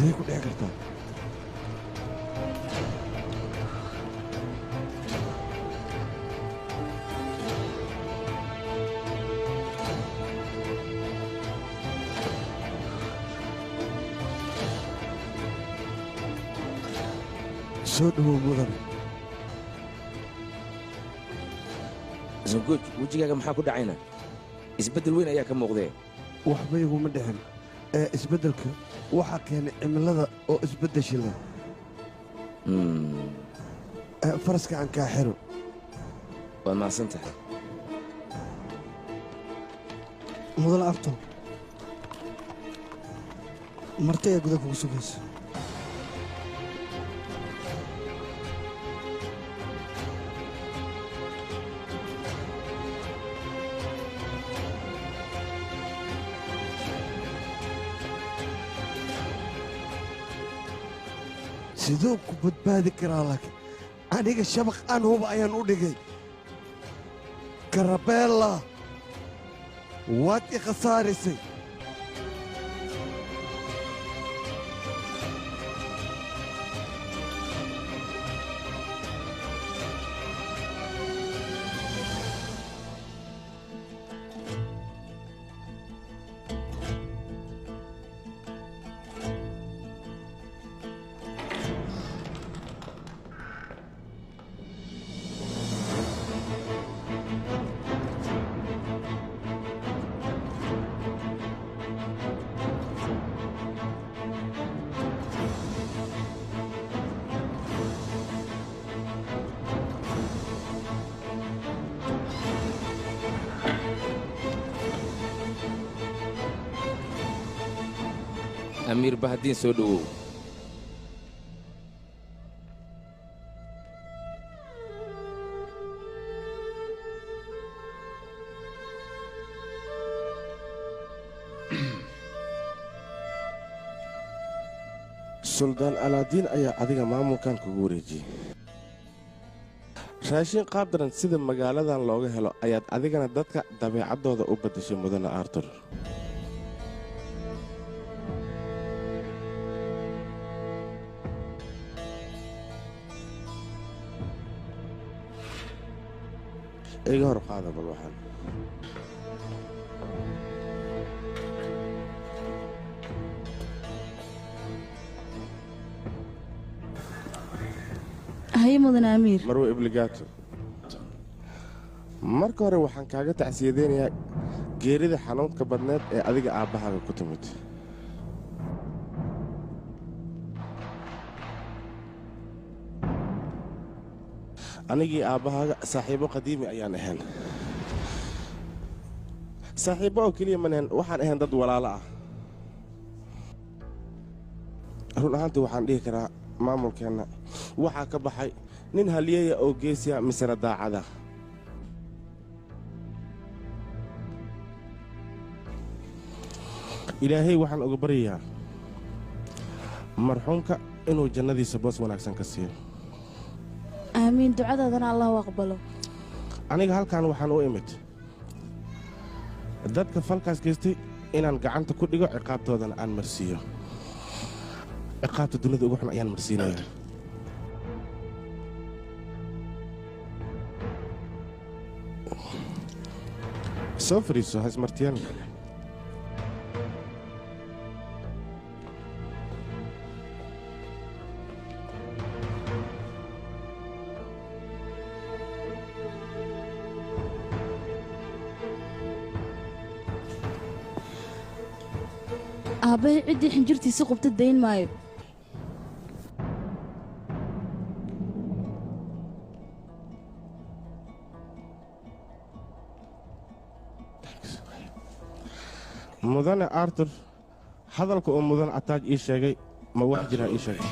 Sidee ku dhici kartaa? Soo dhawow mudane. Sangooj, wejigaaga maxaa ku dhacayna? Isbeddel weyn ayaa ka muuqdee. Waxba iguma dhicin ee isbeddelka waxaa keenay cimilada oo isbeddesha leh. Faraska aan kaa xiro. Waad mahadsan tahay. Mudane Arton, marti ayaa gudaha kugu sugaysa. Siduu ku badbaadi karaa? Laakiin aniga shabaq aan huba ayaan u dhigay. Karabeella, waad i khasaarisay. Amiir Bahdiin, soo dhowow. Suldaan Alaadiin ayaa adiga maamulkan kugu wareejiyey. Raashin qaab daran sida magaaladan looga helo ayaad adigana dadka dabeecaddooda u beddeshay, mudane Artur. Iga hor qaada bal waxaan. Haye, mudane Amiir. Marwe Ibligato, marka hore waxaan kaaga tacsiyadeynayaa geerida xanuunka badneed ee adiga aabbahaaga ku timid. Anigii aabbahaaga saaxiibo qadiimi ayaan ahayn. Saaxiibbo oo keliya manahan, waxaan ahayn dad walaalo ah. Run ahaantii waxaan dhihi karaa maamulkeenna waxaa ka baxay nin halyeeya oo geesiya misena daacada. Ilaahay waxaan uga baryayaa marxuumka inuu jannadiisa boos wanaagsan ka siiyo. Aamiin, ducadaadana Allah u aqbalo. Aniga halkan waxaan u imid dadka falkaas geystay inaan gacanta ku dhigo, ciqaabtoodana aan marsiiyo. Ciqaabta dunida ugu xun ayaan marsiinayaa. Soo fadhiiso, haismartiyaan. Aabbahay ciddii xinjirtiisi qubta dayn maayo. Mudane Artur, hadalka uu mudane Ataaj ii sheegay ma wax jiraa? Ii sheegay.